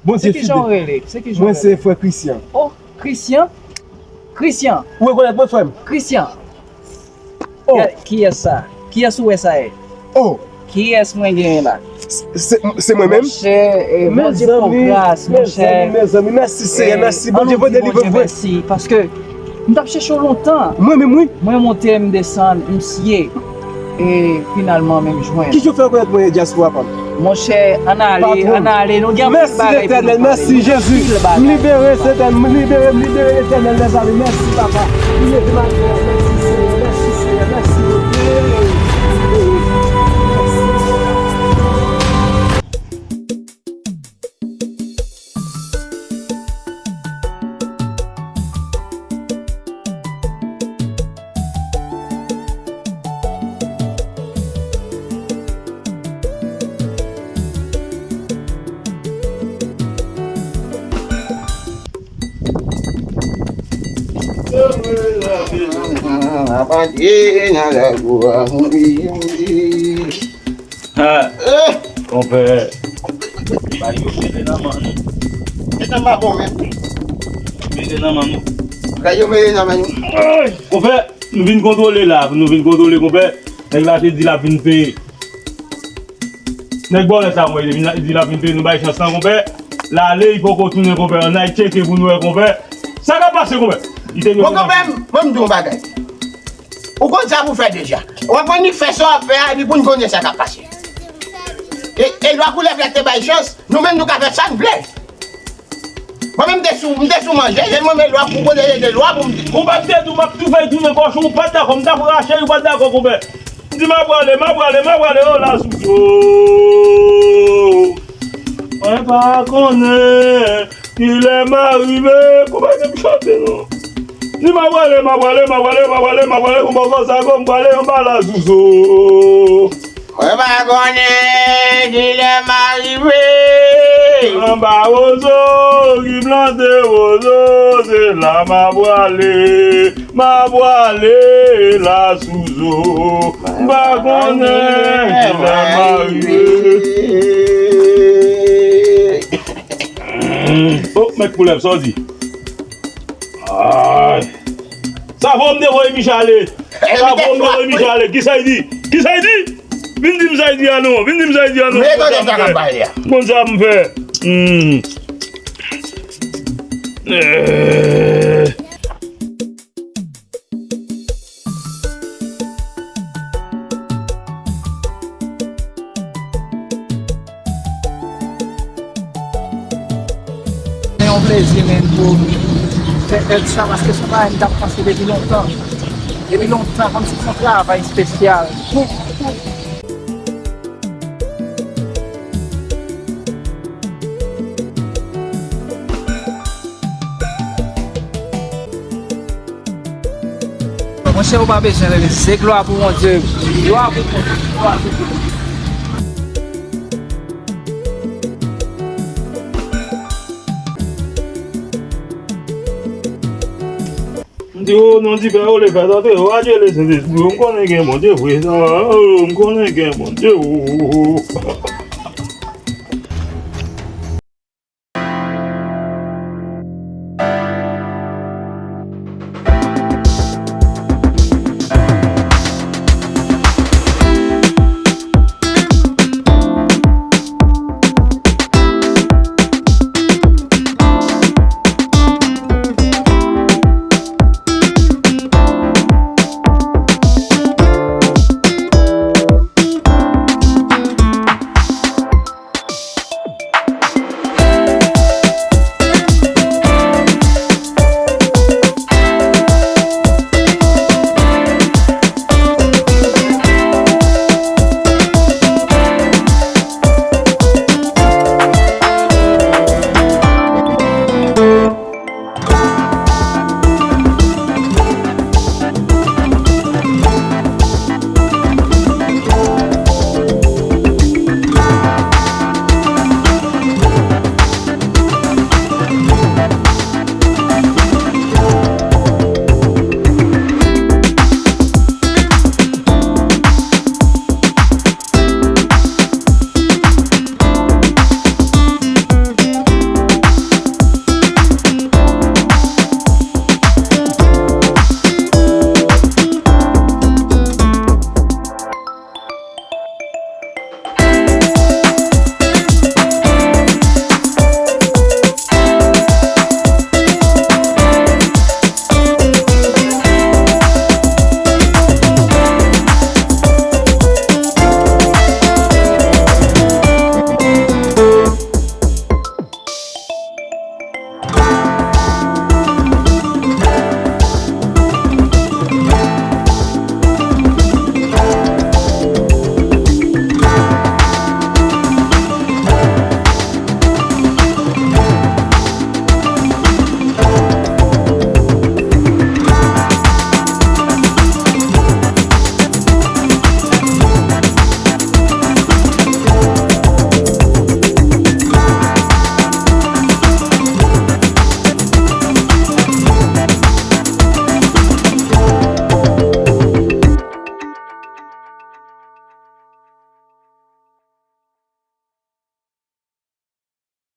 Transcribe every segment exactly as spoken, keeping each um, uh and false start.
Bondye fidèl. Se ki jan w rele? Se ki jan w rele? Mwen se frè Christian. Oh, Christian? Christian. Ou rekonèt mwen, frè m? Christian. Oh. Kiyès sa? Kiyès ou wè sa ye? Oh. Kiyès mwen genyen la? Se, se mwen menm. Monchè, eh, Bondye fè w gras, monchè. Mezanmi, mezanmi, mèsi Seyè, mèsi Bondye, Bondye delivre m vre. Mèsi, paske m t ap chèche w lontan. Mwen menm, wi. Mwen monte, m desann, m siye. E finalman, men m jwenn. Kijan w fè rekonèt mwen dyaspora pa m? Monchè, ann ale, ann ale, nou gen anpil bagay pou nou pale. Mèsi Letènèl, mèsi Jezi. M libere, Letènèl, m libere, m libere, Letènèl, mezanmi, mèsi papa. M leve maten an, mèsi Seyè, mèsi Seyè, mèsi Bondye. Ha! Eh! Konpè, bay yo mele nan men nou. Mete nan men nou. Mele nan men nou. Bay yo mele nan men nou. Ay! Konpè, nou vin kontwole la, nou vin kontwole, konpè. Nèg la te di l ap vin peye. Nèg bòlè sa, mwen, li di l ap vin peye, nou bay chans lan, konpè. L ale, li poko tounen, konpè. Ann al tcheke pou nou wè, konpè. Sa k ap pase, konpè? Li te... Bon, konpè, mwen, m di w yon bagay. Ou konn sa pou fè deja. W ap annik fè sa w ap fè a, epi pou n konnen sa k ap pase. E, e lwa koulèv la te bay chans, nou menm nou ka fè sa n vle. Mwen menm m te sou, m te sou manje, e mwen menm lwa pou konnen de lwa pou m di. Ou pa t te di w m ap tou fè tounen kòch ou, ou pa t dakò, m t ap rache, ou pa t dakò, konpè. M di m ap prale, m ap prale, m ap prale, o la sou. Mwen pa konnen. Kilè m a rive, konpè, se pou chante non. Di m a prale, m a prale, m a prale, m a prale, m a prale, konpè, konsa, konpè, m prale anba lazozo. Mwen pa konnen kilè m a rive. Anba wozo, ki plante wozo, se la m a prale, m a prale lazozo. M pa konnen kilè m a rive. Oh, mèt koulèv, sa w di? Ay. Sa fò m te voye Micha ale. Sa fò m te voye Micha ale. Kisa l di? Kisa l di? Vin di m sa l di a non. Vin di m sa l di a non. Konn sa m fè. Hmm. Eh. Se yon plezi, men, pou fè èd sa, paske se yon bagay m t ap panse depi lontan. Depi lontan, kòmsi se yon travay espesyal. Monchè, ou pa bezwen rele, se glwa pou Bondye. Glwa pou Bondye. Glwa pou Bondye. M di, o non di Pè, o le Pè, tante, o adye le Sentespri, o m konnen gen Bondye vre, o m konnen gen Bondye, o.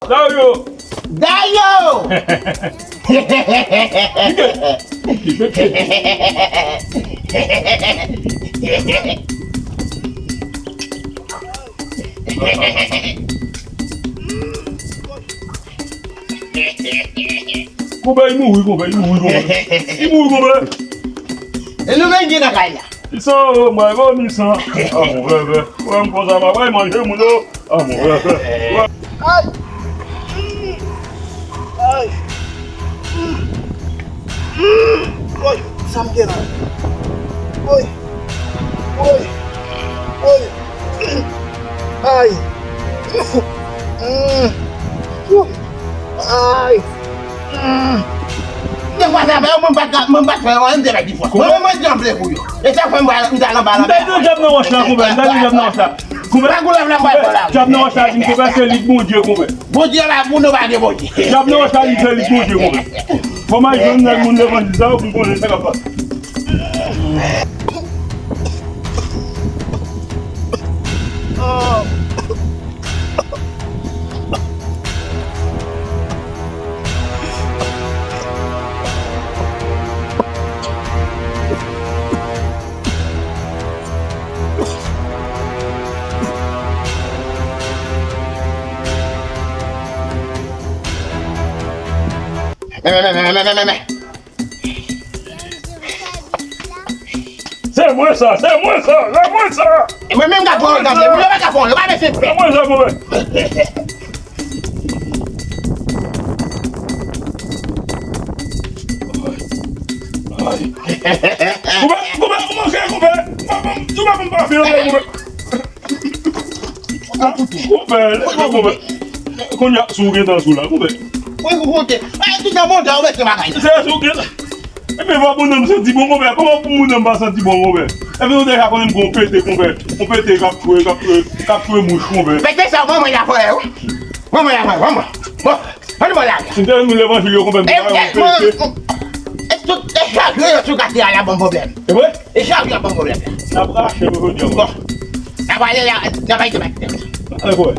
Dayo! Dayo! Kite! Kite! Konpè, li mouri, konpè, li mouri, konpè. Li mouri, konpè. E nou menm ki nan kay la. Li san, oh, mwen, oh, li san. Ah, mon vèvè. Wè, m konsa, m ap manje moun, oh. Ah, mon vèvè. Ay! Ay! Woy, sa m gen la? Woy! Woy! Woy! Ay! Ay! Defwa sa fè yo, mwen pa t ka, mwen pa t fè yo anyen, m te bay defwa. Mwen, mwen, mwen janble pou yo. E sa fè m ba, m t al anba la. M ta di djab nan wòch la, konpè. M ta di djab nan wòch la. Konpè, djab nan wòch la di m, konpè, se li k Bondye, konpè. Bondye la pou nou pa gen Bondye. Djab nan wòch la di m, se li k Bondye, konpè. Fò m al jwenn nèg moun levanjil sa yo pou m konnen sa k ap pase. Men, men, men, men, men, men, men, men. Se mwen sa, se mwen sa, se mwen sa. E mwen menm k ap pran yon gade, mwen pa ka pran, yo pa mete pè. Se mwen sa, konpè. Konpè, konpè, ou manke, konpè. Konpè, konpè, konpè. Konpè, konpè. Kounye a, si w gentan sou la, konpè. Mwen pou konte. Ay, tout nan monda, ou mete bagay la. Se si w gentan. Epi fò pou nanm santi bon, konpè. Kòman pou moun nanm pa santi bon, konpè? Epi nou deja konnen m gon pete, konpè. Yon pete k ap tchwe, k ap tchwe, k ap tchwe mouch, konpè. Pete sa, manman y ap fè, wi. Manman y ap fè, manman. Bon, ann mwen la. Si m te vin levanjil yo, konpè, m te ba yo yon pete. E tout, e chak yo sou katye a la ban m pwoblèm. E vre? E chak yo ban m pwoblèm. N ap rache pou jodi a. Bon. N ap ale la, n ap ale. Ale, konpè.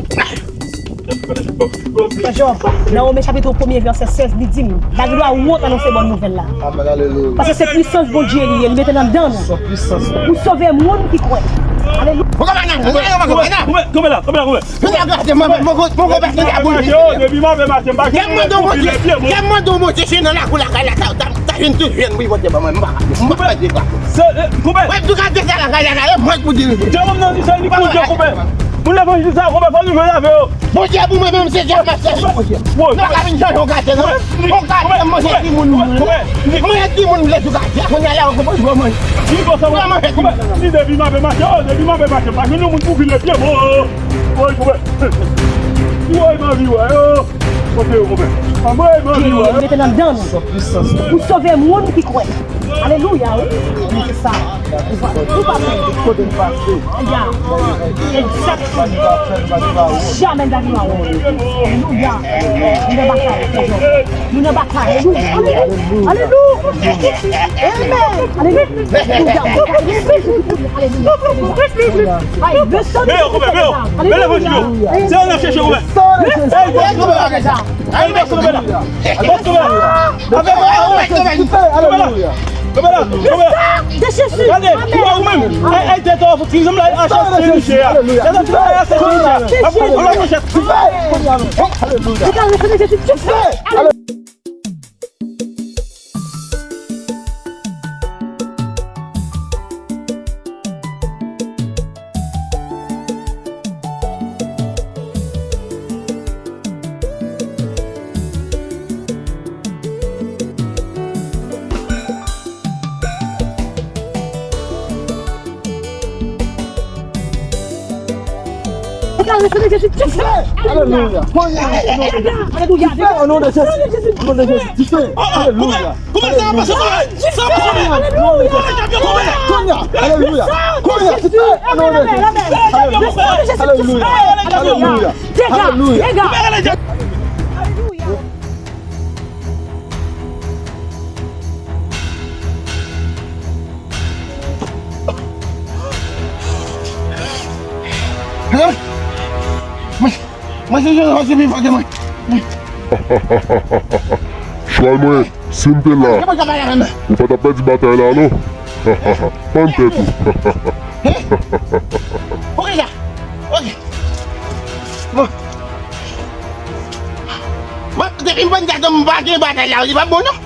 Nan Women chapit premye vèsè sèz, li di m, pa gen dwa wont anonse bòn nouvèl la. Amèn, alelouya. Paske se pwisans Bondye li ye, li mete l anndan nou. Son pwisans. Pou sove moun ki kwè. Alelouya. Konpè, konpè, konpè, konpè. Depi m ap mache, oh, depi m ap mache, m pa janm mande yon Bondye, depi m ap mache, m pa janm mande yon Bondye, si nan lakou lakay la, ta, ta, ta jwenn tout jwenn pou pote ban mwen, m pa ka, m pa ka pèdi kwa. Konpè. Wè, tou ka deta lakay la, e mwen pou dirije. Djab nan di sa, li pou djab, konpè. Moun levanjil sa, konpè, fò nou jwenn avè yo. Bondye pou mwen menm, se djab m ap chèche, Bondye. Mwen ka vin chanje yon katye, non? Yon katye, m manje timoun, m manje timoun vle sou katye a, kounye a la, yon konpè, mwen manje. Li konsa, konpè, li depi m ap mache, oh, depi m ap mache, m pa jwenn yon moun pou file pye mwen, oh. Woy, konpè. Woy, m anvi wè yo. Kote yo, konpè? Anmwey, m anvi wè yo. Mete l anndan nou. Pou sove moun ki kwè. Alelouya, wi. Wi, se sa. Ou pa, ou pa pè. Kote m pase. Ya. Egzakteman. Jamè n pa vin wè w. Alelouya. Nou nan batay, frè Jòb. Nou nan batay. Alelouya. Alelouya. Amen. Alelouya. Alelouya. Ay, desann. Men yo, konpè, men yo. Men levanjil yo. Se yo n ap chèche, konpè. Ey, bòs, konpè. Ey, bòs, konpè la. Bòs, konpè la. Avè mwen, avè mwen. Alelouya. Konpè la, konpè la. Gade, ou wè ou menm. Ey, ey, tèt ou, tizanm la, a chèche niche a. Tèt ou, a chèche niche a. Ap pran la manchèt. Alelouya. Alelouya. Alelouya. Dife, o non de Jezi. O non de Jezi. Dife. Alelouya. Koupe sa, pase koupe. Sa pase. Alelouya. Konya. Alelouya. Konya. Dife. O non de Jezi. Alelouya. Alelouya. Alelouya. Alelouya. Alelouya. Mwen, mwen se Jezi ki pi fò ke mwen. Chwal mwen, si m te la, ou pa t ap pèdi batay la, non. Pann tèt ou. Ok, sa. Ok. Bon. Bon, depi m pann tèt ou, m pa gen batay la, li pa bon, non.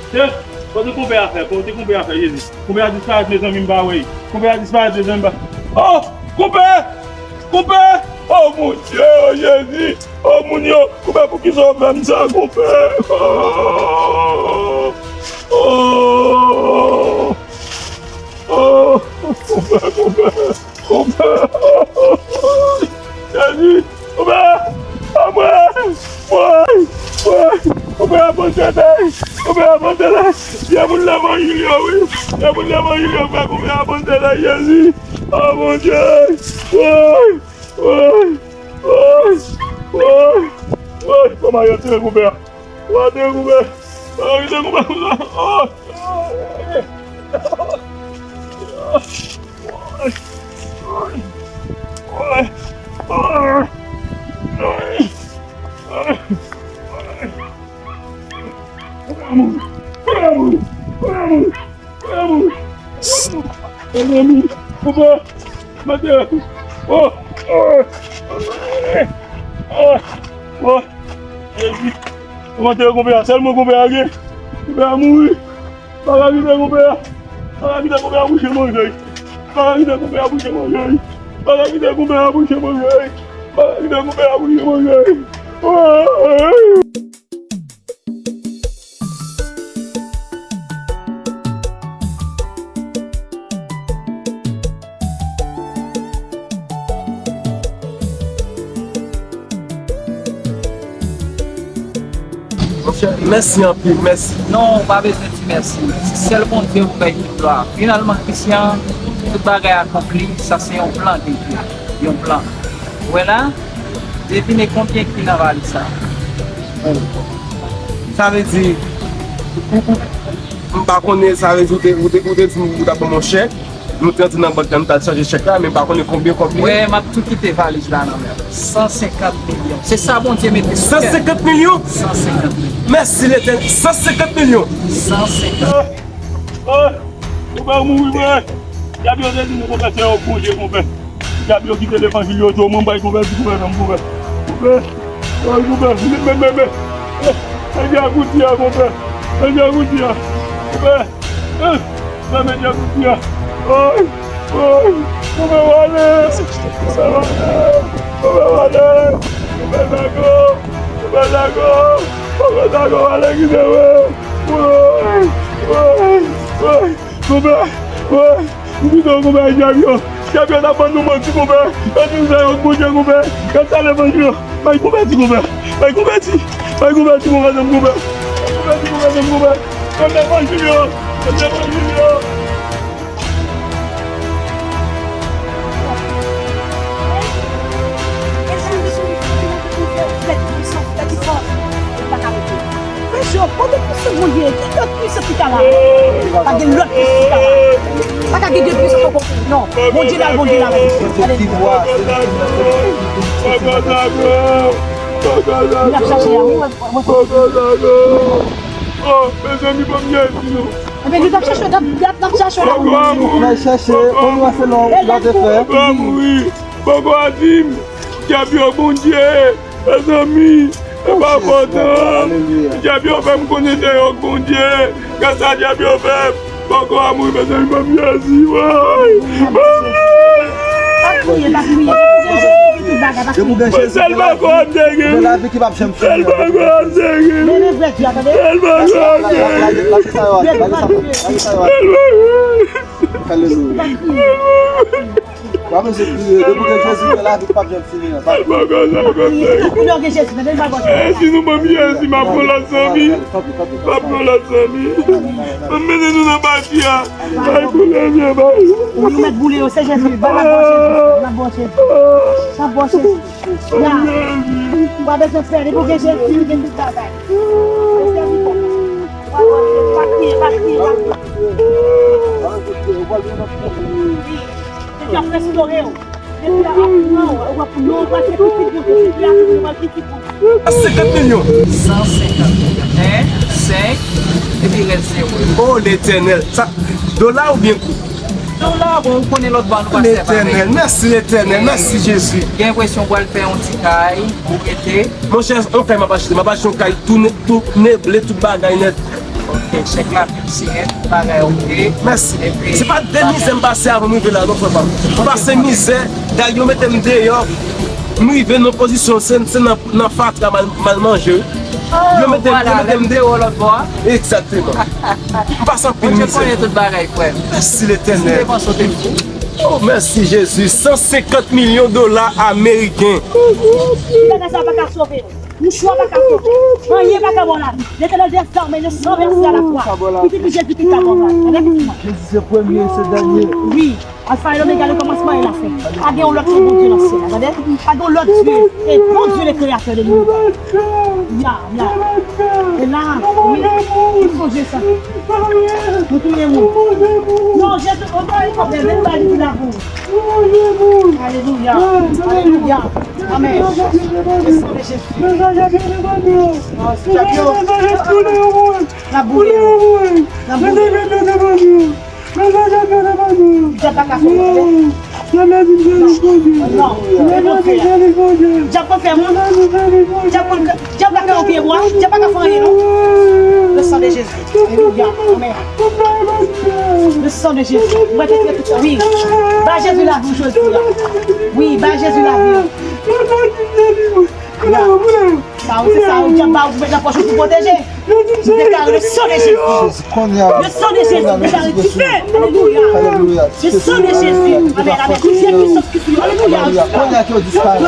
Tè, kote konpè a fè? Kote konpè a fè, Jezi? Konpè a disparèt, mezanmi, m pa wè l. Konpè a disparèt, mezanmi, m pa. Oh! Konpè! Konpè! Oh, mon Dieu, oh, Jezi! Oh, moun yo! Konpè, poukisa w fè m sa, konpè? Oh! Oh! Oh! Konpè, konpè! Konpè! Jezi! Konpè! Anmwe! Woy! Woy! Konpè, abandone l! Konpè, abandone l! Gen moun levanjil yo, wi! Gen moun levanjil yo, frè, konpè, abandone l, Jezi! Oh, mon Dieu! Woy! Woy! Woy! Woy! Woy! Kòman yo tire konpè a? Woy, tire konpè! Woy, tire konpè! Oh! Jezi. Kòman te konpè a? Sèl mwen konpè a gen. Konpè a mouri. Pa ka kite konpè a. Pa ka kite konpè a kouche manje. Pa ka kite konpè a kouche manje. Pa ka kite konpè a kouche manje. Pa ka kite konpè a kouche manje. Monchè, mèsi anpil, mèsi. Non, ou pa bezwen di mèsi. Se sèl Bondye pou bay tout glwa. Finalman, Christian, tout bagay akonpli, sa se yon plan de Dye. Yon plan. Ou wè la, devine konbyen ki nan valiz sa. Sa vle di, ou, ou, m pa konnen, sa vle di, ou te, ou te, ou te di m ou t ap ban m yon chèk. Nou te antre nan bank la, nou t al chanje chèk la, men m pa konnen konbyen, konbyen. Wè, m ap tou kite valiz la nan men w. San senkant milyon. Se sa Bondye mete sou kè m. San senkant milyon? San senkant milyon. Mèsi Letènèl. San senkant milyon. San senkant. Ay, konpè, ou mouri, frè. Dyab yo te di nou, konpè, se yon Bondye, konpè. Dyab yo kite levanjil yo, di mwen bay konpè, di konpè, ban m konpè. Konpè, ay, konpè, men, men, men, men. Medya kouti a, konpè. Medya kouti a. Konpè. Konpè, medya kouti a. Ay, ay, konpè, wale. Konpè, wale. Konpè, wale. Konpè, zago. Konpè, zago. Konpè, zago, wale, kite mwen. Woy, woy, woy. Konpè, woy, m kite w, konpè, dyab yo. Dyab yo t ap ban nou manti, konpè. Yo di nou se yon Bondye, konpè. Yo sa levanjil yo. Bay konpè ti, konpè. Bay konpè ti. Bay konpè ti, konpè, zanmi, konpè. Bay konpè ti, konpè, zanmi, konpè. Yo levanjil yo. Yo levanjil yo. Mesye, kote pwisans Bondye ye? Ki lòt pwisans ki ka la? Pa gen lòt pwisans ki ka la. Pa ka gen de pwisans ankò. Non, Bondye la, Bondye la. Li ap chache a, wi, mwen, mwen. Oh, mezanmi, ban m Jezi, non. Ebyen, li t ap chache, t ap, t ap, t ap chache la. Poko a mouri. Poko a mouri. Poko a di m, dyab yo Bondye. Mezanmi, se pa fòt an. Dyab yo fè m konnen se yo k Bondye. Gad sa dyab yo fè m. Poko a mouri, mezanmi, ban m Jezi. Woy. Pa kriye, pa kriye. Depi w gen Jezi, ou gen lavi ki p ap janm fini. Sèl pa Bondye ki, sèl pa Bondye ki, sèl pa Bondye ki. Alelouya. Wa mesye kriye, depi w gen Jezi, ou gen lavi ki p ap janm fini an. Sèl pa Bondye ki, sèl pa Bondye ki. Eh, si nou ban m Jezi, m ap pran lòt zanmi. M ap pran lòt zanmi. M ap mennen nou nan pati a. Bay pou leve, bay. Ou nou mèt boule yo, se Jezi. Bay, n ap ba w Jezi. N ap ba w Jezi. N ap ba w Jezi. Ya. Ou pa bezwen pè, depi w gen Jezi, ou gen tout bagay. Ou sèvitè. Ou pa kriye, pa kriye, pa kriye. Depi ap restore w. Depi ap pran w, ou ap non, ou pral fè pitit, Bondye, depi ap pran w, ou pral pitit. Senkant milyon. San senkant milyon. En, senk, epi rès zewo. Oh, Letènèl. Sa, dola oubyen goud? Dola, bon, ou konnen lòt bò a nou pa sèpare. Letènèl, mèsi Letènèl, mèsi Jezi. Gen enpresyon w pral fè yon ti kay, ou rete. Monchè, yon kay m ap achte, m ap achte yon kay tou ne-, tou neble, tout bagay nèt. Ok, chèk la fin siyen, tout bagay ok. Mèsi. Epi, se pa de mizè m pase avan m rive la, non, frè pa m. M pase mizè, dayè yo mete m deyò, m rive nan pozisyon, se, se nan, nan fatra m al, m al manje. Yo mete m, yo mete m deyò lòt bò a. Egzakteman. M pase anpil mizè. Bondye konnen tout bagay, frè m. Mèsi Letènèl. Si te panse w te fou. Oh, mèsi Jezi. San senkant milyon dola ameriken. Bagay sa pa ka sove w. Mouchwa pa ka sove w. Anyen pa ka ba w lavi. Letènèl dèzame, le san vèse a la kwa. Pitit li Jezi ki ka ba w lavi. Jezi se premye, se dènye. Wi. Alfa e Omega, le kòmansman e la fen. Pa gen yon lòt ke Bondye nan syèl la, tande? Pa gen yon lòt Dye. Se Bondye le kreyatè de l'univers. Ya, ya. E la, wi, nou sonje sa. Nou touye moun. Non, Jezi, on va y konprann, nou va li la pou. Alelouya. Alelouya. Amen. Le sang de Jésus. Oh, Seigneur. La boule. La boule. Dyab pa ka fè moun. Non, non, non, non. Dyab pa fè moun. Dyab pa, dyab pa ka yon pye bwa. Dyab pa ka fè anyen, non. Le sang de Jésus. Alelouya. Amen. Le sang de Jésus. Mwen te fè tout sa. Wi. Ba Jezi lavi w jodi a. Wi, ba Jezi lavi w. Ya. Sa ou se sa ou dyab ba ou pou met nan pòch ou pou pwoteje. Nou deklare le sang de Jésus. Le sang de Jésus, deklare dife. Alelouya. Le sang de Jésus. Amen, amen. Tout vye pwisans ki sou yo. Alelouya. Yo disparèt.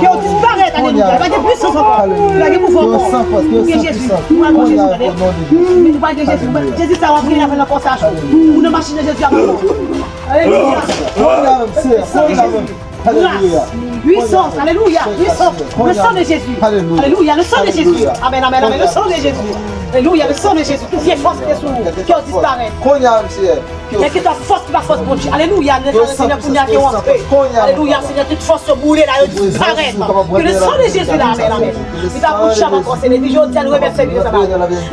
Yo disparèt. Alelouya. Pa gen pwisans ankò. Pa gen pouvwa ankò. Gen Jezi. Nou pa gen Jezi. Nou pa gen Jezi. Jezi sa w ap gen avè nan kò sa. Ou nan machin de Jezi a. Alelouya. Le sang de Jésus. Alelouya. Gras. Pwisans. Alelouya. Pwisans. Le sang de Jésus. Alelouya. Le sang de Jésus. Amen, amen, amen. Le sang de Jésus. Alelouya. Le sang de Jésus. Tout vye fòs ki te sou ou, ke yo disparèt. Kèlkeswa fòs ki pa fòs Bondye. Alelouya. Le sang de Jésus, Seigneur, kounye a ke w antre. Alelouya, Seigneur, tout fòs yo boule la, yo disparèt. Ke le sang de Jésus la. Amen, amen. Li pa pou chanm ankò, Seigneur. Depi jodi a, nou remèsye ou sa.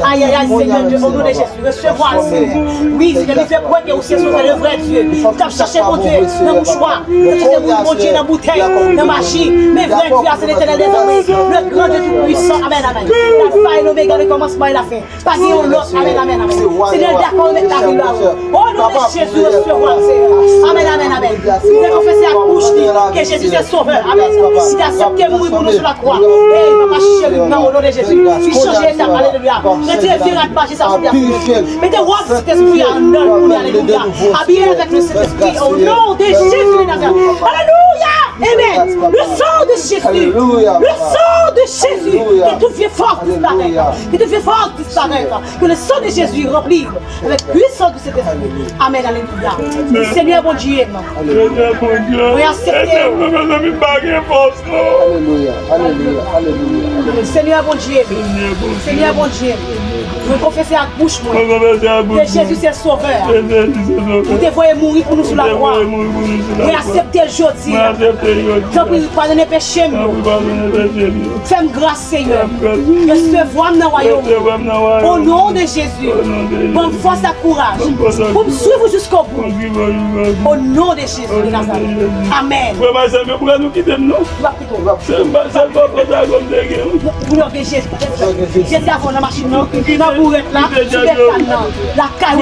Ay, ay, ay, Seigneur Dieu, au nom de Jésus. Resevwa l, Senyè. Wi, Senyè, li fè kwè ke ou se Sovè, le vrè Dye. Ou t ap chache Bondye nan mouchwa, ou t ap chache moun Bondye nan boutèy, nan maji. Men vrè Dye a, se Letènèl dèzame, le gran Dye tou pwisan. Amèn, amèn. Alfa e Omega, le kòmansman e la fen. Pa gen yon lòt. Amèn, amèn, amèn. Senyè, dakò, remèt lavi l ba ou. O non de Jezi, resevwa l, Senyè. Amèn, amèn, amèn. Li te konfese ak bouch li ke Jezi se Sovè. Amèn. Li te aksepte mouri pou nou sou lakwa. Ey, papa cheri, nan o non de Jezi. Li chanje etap, alelouya. Retire vye rad maji sa sou tèt li. Mete wòb Sentespri a anndan l pou li, alelouya. Abiye l avèk le Sentespri, o non de Jezi de Nazarèt. Alelouya! Amen. Le sang de Jésus. Le sang de Jésus. Que tout vye fòs disparèt. Que tout vye fòs disparèt. Que le sang de Jésus remplit avec puissance du Saint-Esprit. Amen. Alelouya. Senyè Bondye, mwen aksepte. Alelouya. Alelouya. Alelouya. Senyè Bondye, Senyè Bondye, mwen konfese ak bouch mwen ke Jezi se Sovè a. Ou te voye mouri pou nou sou lakwa. Mwen aksepte l jodi a. Tanpri, padone peche m yo. Fè m gras, Senyè. Resevwa m nan wayòm ou. O non de Jezi, ban m fòs ak kouraj pou m swiv ou jiskobou. O non de Jezi de Nazarèt. Amèn. Frè Marcel, men pou nou kite m non. Ou ap kite w. Se m pa, se m pa pantagon m te gen. Pou yo gen Jezi. Jezi avè w nan machin nan, nan bourèt la, sou bèk kàn nan. Lakay ou,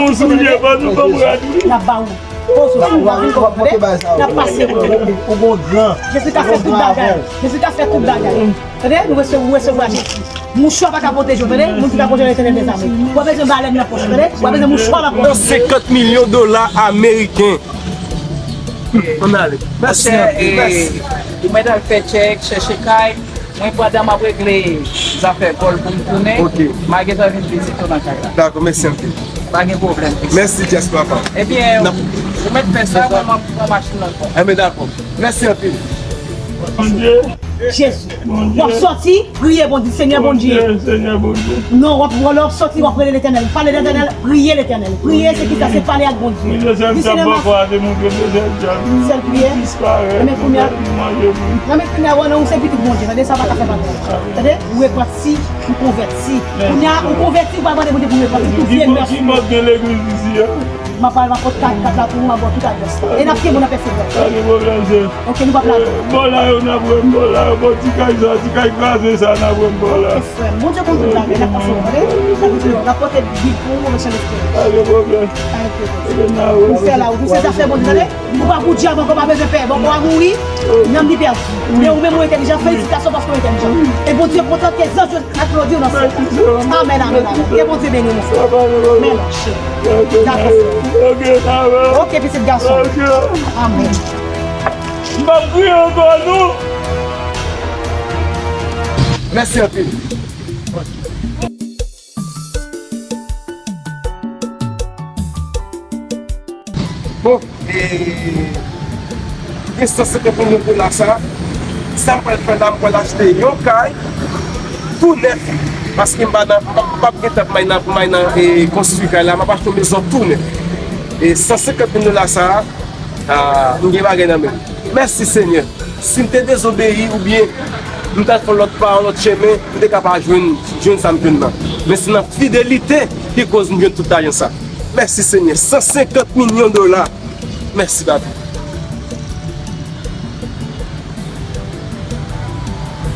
Jezi avè w. N ap ba ou. Pozo, nou va vin konprann, tande? N ap pase pou ou. Ou gon gran. Jezi ka fè tout bagay. Jezi ka fè tout bagay. Tande? Nou resevwa, nou resevwa Jezi. Mouchwa pa ka pwoteje w, tande? Moun ki ka pwoteje w, Letènèl dèzame. W ap bezwen balèn nan pòch, tande? W ap bezwen mouchwa nan pòch. Senkant milyon dola ameriken. Ann ale. Mèsi anpil, mèsi. Ou mèt al fè tchèk, chèche kay. Mwen pandan m ap regle zafè gòl pou m tounen, m a gentan vin vizite w nan kay la. Dakò, mèsi anpil. Pa gen pwoblèm. Mèsi, Jess, papa. Ebyen, ou mèt fè sa, mwen m ap pran machin nan ankò. Enben, dakò. Mèsi anpil. Bondye. Jezi. W ap sòti, priye Bondye, Senyè Bondye. Senyè Bondye. Non, w ap, lè w sòti, w ap rele Letènèl. Pale Letènèl, priye Letènèl. Priye, se kisa? Se pale ak Bondye. Di, Senyè, m ap fè demontre Letènèl. Sèl priyè. Nan men kounye a, nan men kounye a, w, non, ou se pitit Bondye. Tande sa, w pa ka fè bagay. Tande? Ou repanti, ou konvèti. Kounye a, ou konvèti, ou pa mande Bondye pou repanti. Tout vye mès. Ki bò gen legliz isi a? M ap al, m ap pot kat, kat la pou ou, m ap ba w tout adrès la. E n ap kenbe w nan pèsevèran. Pa gen pwoblèm, sè. Ok, nou p ap lage. Bò la yo, n ap wè m bò la yo, bò ti kay sa, ti kay kraze sa, n ap wè m bò la. Ok, frè m. Bondye konn tout bagay, n ap pase w, tande? N ap pote bib pou ou, nan Sentespri. Pa gen pwoblèm. Pa gen pwoblèm. Ou fè la, ou se zafè Bondye, tande? Ou pa pou dyab ankò, pa bezwen pè. Bòkò a mouri, nanm li pèdi. Men ou menm ou entèlijan, felisitasyon paske w entèlijan. E Bondye kontan ke zanj yo aplodi w nan syèl la. Amèn, amèn, amèn. Ke Bondye beni w, mon frè. Men non, cheri. Dakò, frè. Ok, pitit gason. Amèn. M p ap kriye ankò, non. Mèsi anpil. Bon, e, gen san senkant milyon dola sa, sa m pral fè la, m pral achte yon kay tou nèf, paske m pa nan, m p ap, m p ap gen tan pou m al nan, pou m al nan, e, konstwi kay la, m ap achte yon mezon tou nèf. E san senkant milyon dola sa, Ah, m gen bagay nan men m. Mèsi, Senyè. Si m te dezobeyi oubyen m t al fè yon lòt pa, yon lòt chemen, m te ka pa jwenn, jwenn sa m jwenn nan. Men se nan fidelite ki koz m jwenn tout lajan sa. Mèsi, Senyè. San senkant milyon dola. Mèsi, Papi.